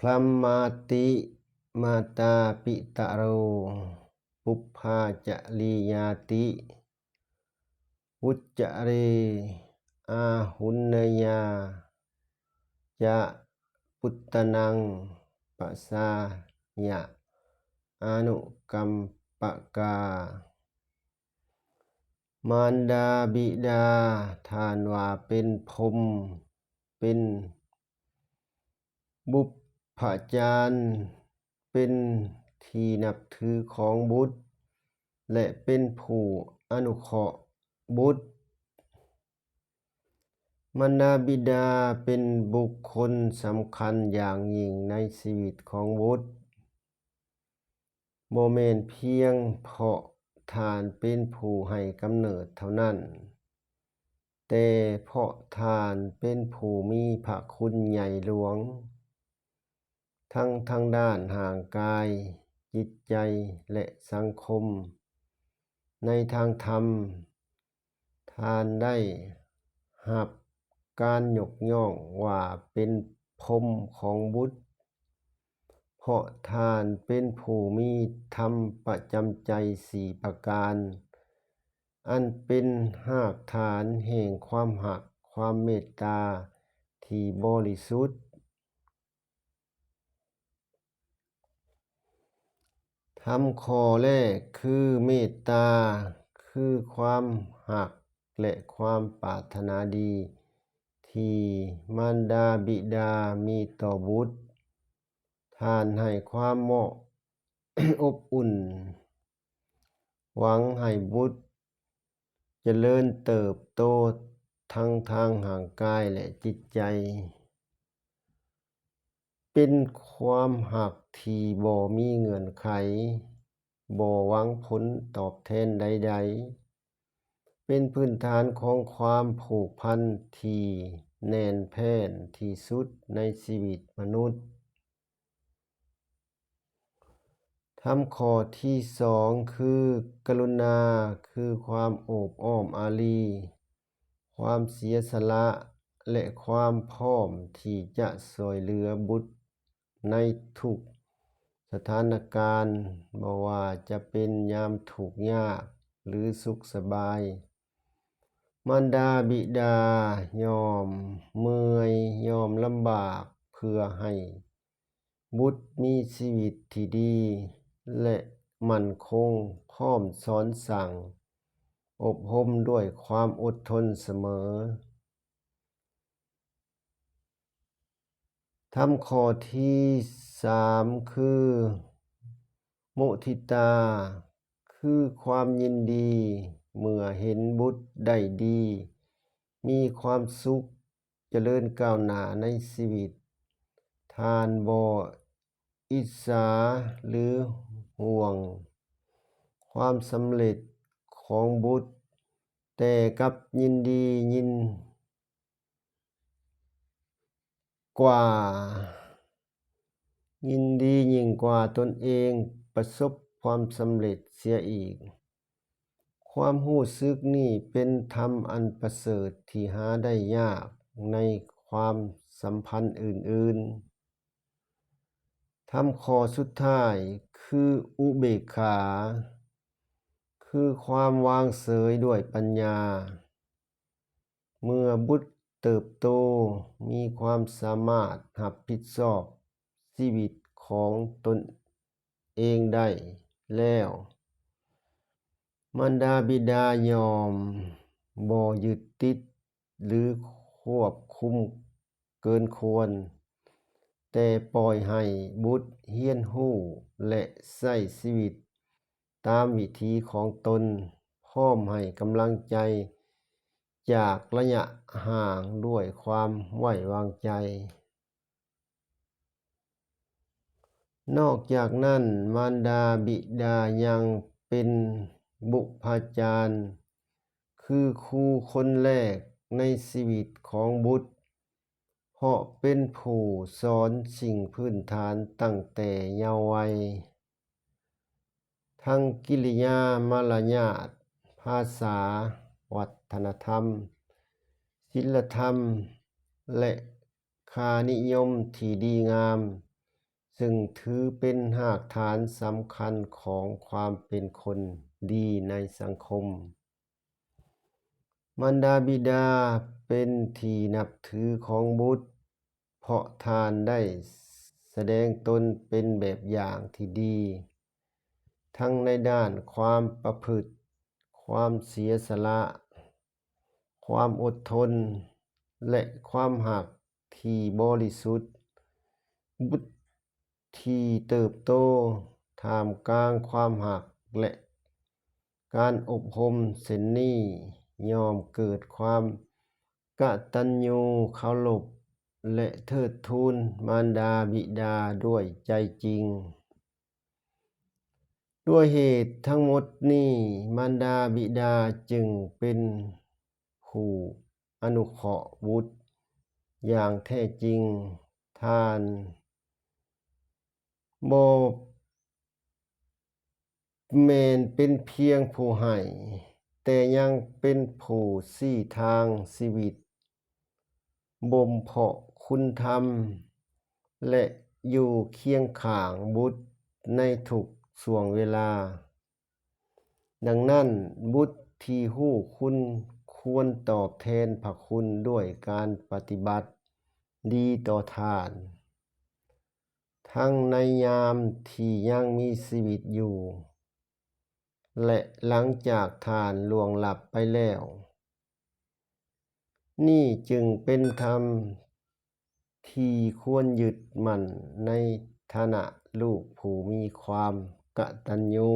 พรหมาติมาตาปิตะโร ปุพพาจริยาติ วุจจเร อาหุนนยา จะ ปุตตะนัง ปะสายะ อนุกัมปะกา มารดาบิดา ທ່ານວ່າເປັນພົມ ເປັນບຸບພະຈານ ເປັນທີ່ນັບຖືຂອງບຸດ ແລະ ເປັນຜູ້ອະນຸເຄາະບຸດ. ມານດາບິດາເປັນບຸກຄົນສຳຄັນຢ່າງຍິ່ງໃນຊີວິດຂອງບຸດ. ບໍ່ແມ່ນພຽງເພາະທ່ານເປັນຜູ້ໃຫ້ກຳເນີດເທົ່ານັ້ນ, ແຕ່ເພາະທ່ານເປັນຜູ້ມີພະຄຸນໃຫຍ່ຫຼວງ, ທັງທາງດ້ານຮ່າງກາຍ, ຈິດໃຈ ແລະ ສັງຄົມ. ໃນທາງທຳ, ທ່ານໄດ້ຮັບການຍົກຍ້ອງວ່າເປັນພົມຂອງບຸດ, ເພາະທ່ານເປັນຜູ້ມີທຳປະຈຳໃຈສີ່ປະການ, ອັນເປັນຮາກຖານແຫ່ງຄວາມຮັກ, ຄວາມເມດຕາທີ່ບໍລິສຸດ. ທຳຂໍ້ແລກຄືເມດຕາ, ຄືຄວາມຮັກ ແລະ ຄວາມປາດຖະໜາດີທີ່ມານດາບິດາມີຕໍ່ບຸດ. ທ່ານໃຫ້ຄວາມເໝາະ ອົບອຸ່ນ, ຫວັງໃຫ້ບຸດຈະເລີນເຕີບໂຕທັງທາງຮ່າງກາຍ ແລະ ຈິດໃຈ. ເປັນຄວາມຮັກທີ່ບໍ່ມີເງື່ອນໄຂ, ບໍ່ຫວັງຜົນຕອບແທນໃດໆ, ເປັນພື້ນຖານຂອງຄວາມຜູກພັນທີ່ແໜ້ນແຟ້ນທີ່ສຸດໃນຊີວິດມະນຸດ. ທຳຂໍ້ທີສອງຄືກະລຸນາ, ຄືຄວາມໂອບອ້ອມອາລີ, ຄວາມເສຍສະຫຼະ ແລະ ຄວາມພ້ອມທີ່ຈະຊ່ວຍເຫຼືອບຸດໃນທຸກສະຖານະການ, ບໍ່ວ່າຈະເປັນຍາມທຸກຍາກ ຫຼື ສຸກສະບາຍ. ມານດາບິດາຍອມເມື່ອຍ, ຍອມລຳບາກເພື່ອໃຫ້ ບຸດມີຊີວິດທີ່ດີ ແລະ ໝັ້ນຄົງ, ພ້ອມສອນສັ່ງ, ອົບຮົມດ້ວຍຄວາມອົດທົນສະເໝີ. ທຳຂໍ້ທີສາມຄື ມຸທິຕາ, ຄືຄວາມຍິນດີເມື່ອເຫັນບຸດໄດ້ດີ, ມີຄວາມສຸກ, ຈະເລີນກ້າວໜ້າໃນຊີວິດ. ທ່ານບໍ່ອິດສາ ຫຼື ຫ່ວງຄວາມສຳເລັດຂອງບຸດ, ແຕ່ກັບຍິນດີຍິ່ງກວ່າ, ຍິນດີຍິ່ງກວ່າຕົນເອງປະສົບຄວາມສຳເລັດເສຍອີກ. ຄວາມຮູ້ສຶກນີ້ເປັນທຳອັນປະເສີດທີ່ຫາໄດ້ຍາກໃນຄວາມສຳພັນອື່ນໆ. ທຳຂໍ້ສຸດທ້າຍຄືອຸເບກຂາ, ຄືຄວາມວາງເສີຍດ້ວຍປັນຍາ. ເມື່ອບຸດເຕີບໂຕ, ມີຄວາມສາມາດຮັບຜິດຊອບຊີວິດຂອງຕົນເອງໄດ້ແລ້ວ, ມານດາບິດາຍອມບໍ່ຍຶດຕິດ ຫຼື ຄວບຄຸມເກີນຄວນ, ແຕ່ປ່ອຍໃຫ້ບຸດຮຽນຮູ້ ແລະ ໃຊ້ຊີວິດຕາມວິຖີຂອງຕົນ, ພ້ອມໃຫ້ກຳລັງໃຈຈາກໄລຍະຫ່າງດ້ວຍຄວາມໄວ້ວາງໃຈ. ນອກຈາກນັ້ນ, ມານດາບິດາຍັງເປັນບຸພາຈານ, ຄືຄູຄົນແລກໃນຊີວິດຂອງບຸດ, ເພາະເປັນຜູ້ສອນສິ່ງພື້ນຖານຕັ້ງແຕ່ເຍົາໄວ, ທັງກິລິຍາມາລະຍາດ, ພາສາ, ວັດທະນະທຳ, ສິນລະທຳ ແລະ ຄ່ານິຍົມທີ່ດີງາມ, ຊຶ່ງຖືເປັນຮາກຖານສຳຄັນຂອງຄວາມເປັນຄົນດີໃນສັງຄົມ. ມານດາບິດາເປັນທີ່ນັບຖືຂອງບຸດ ເພາະທ່ານໄດ້ສະແດງຕົນເປັນແບບຢ່າງທີ່ດີ ທັງໃນດ້ານຄວາມປະພຶດ, ຄວາມເສຍສະຫຼະ, ຄວາມອົດທົນ ແລະ ຄວາມຮັກທີ່ບໍລິສຸດ. ບຸດທີ່ເຕີບໂຕທ່າມກາງຄວາມຮັກ ແລະ ການອົບຮົມເຊັ່ນນີ້ ຍ່ອມເກີດຄວາມກະຕັນຍູເຄົາລົບ ແລະ ເທີດທູນມານດາບິດາດ້ວຍໃຈຈິງ. ດ້ວຍເຫດທັງໝົດນີ້, ມານດາບິດາຈຶ່ງເປັນຜູ້ອະນຸເຄາະບຸດຢ່າງແທ້ຈິງ. ທ່ານບໍ່ແມ່ນເປັນພຽງຜູ້ໃຫ້, ແຕ່ຍັງເປັນຜູ້ຊີ້ທາງຊີວິດ, ບົ່ມເພາະຄຸນທຳ ແລະ ຢູ່ຄຽງຂ້າງບຸດໃນທຸກຊ່ວງເວລາ. ດັ່ງນັ້ນ, ບຸດທີ່ຮູ້ຄຸນຄວນຕອບແທນພະຄຸນດ້ວຍການປະຕິບັດດີຕໍ່ທ່ານ, ທັງໃນຍາມທີ່ຍັງມີຊີວິດຢູ່ ແລະ ຫຼັງຈາກທ່ານລ່ວງລັບໄປແລ້ວ. ນີ້ຈຶ່ງເປັນທຳທີ່ຄວນຍຶດໝັ້ນໃນຖານະລູກຜູ້ມີຄວາມກະຕັນຍູ.